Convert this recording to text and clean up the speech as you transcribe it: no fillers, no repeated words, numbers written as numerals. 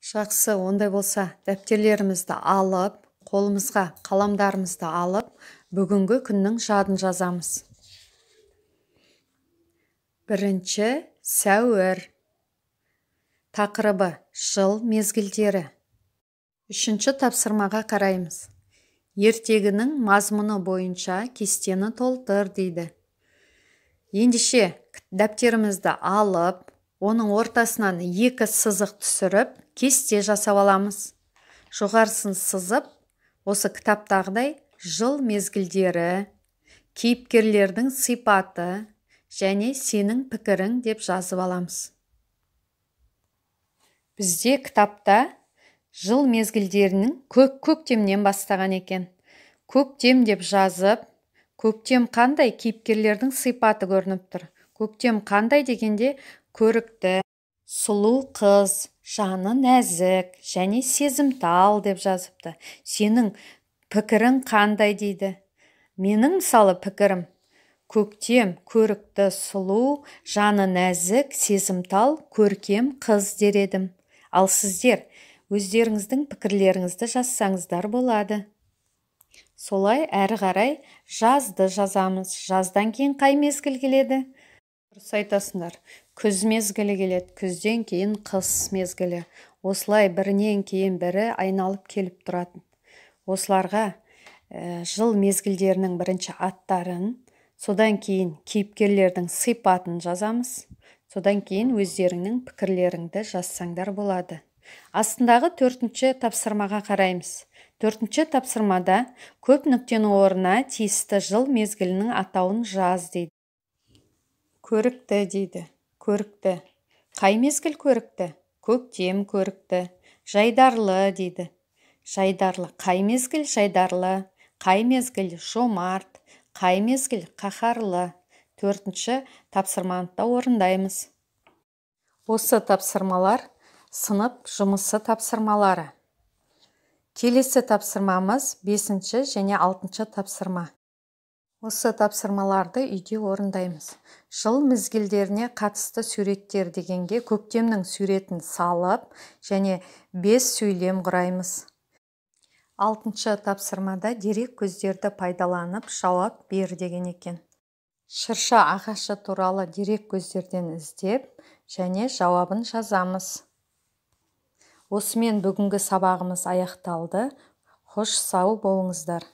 Жақсы, ондай болса, дәптерлерімізді алып, қолымызға қаламдарымызды алып, бүгінгі күннің жадын жазамыз. 1 сәуір. Тақырыбы жыл мезгілдері. 3-ші тапсырмаға қараймыз. Ертегінің мазмұны бойынша кестені толтыр дейді. Ендеше дәптерімізді алып, оның ортасынан 2 сызық түсіріп, кесте жасап аламыз. Жоғарысын сызып, осы кітаптағыдай жыл мезгілдері, кейіпкерлердің сипаты және сенің пікірің деп жазып аламыз. Бізде кітапта жыл мезгілдерінің көктемнен бастаған екен. Көктем деп жазып, көктем қандай, кейіпкерлердің сипаты көрініп тұр. Көктем қандай дегенде көрікті, сұлу қыз, жаны нәзік және сезімтал деп жазыпты. Сенің пікірің қандай дейді. Менің мысалы пікірім көктем көрікті, сұлу, жаны нәзік, сезімтал, көркем қыз дер едім. Ал сіздер өздеріңіздің пікірлеріңізді жазсаңыздар болады. Солай әрі қарай жазды жазамыз. Жаздан кейін қай мезгіл келеді? Дұрыс айтасыңдар. Күз мезгілі келеді. Күзден кейін қыс мезгілі. Осылай бірінен кейін бірі айналып келіп тұратын. Осыларға жыл мезгілдерінің бірінші аттарын, содан кейін кейіпкерлердің сипатын жазамыз. Содан кейін өздеріңнің пікірлеріңді жазсаңдар болады. Астындағы 4-ші тапсырмаға қараймыз. 4-ші тапсырмада көп нүктенің орнына тиісті жыл мезгілінің атауын жаз дейді. Көрікті дейді. Көрікті. Қай мезгіл көрікті? Көктем көрікті. Жайдарлы дейді. Жайдарлы. Қай мезгіл жайдарлы? Қай мезгіл жомарт? Қай мезгіл қаһарлы? 4-ші тапсырманы да орындаймыз. Осы тапсырмалар сынып жұмысы тапсырмалары. Келесі тапсырмамыз 5-ші және 6-шы тапсырма. Осы тапсырмаларды үйде орындаймыз. Жыл мезгілдеріне қатысты суреттер дегенге көктемнің суретін салып және 5 сөйлем құраймыз. 6-шы тапсырмада дерек көздерді пайдаланып жауап бер деген екен. Шырша ағашы туралы дерек көздерден іздеп және жауабын жазамыз. Осымен бүгінгі сабағымыз аяқталды. Хош, сау болыңыздар.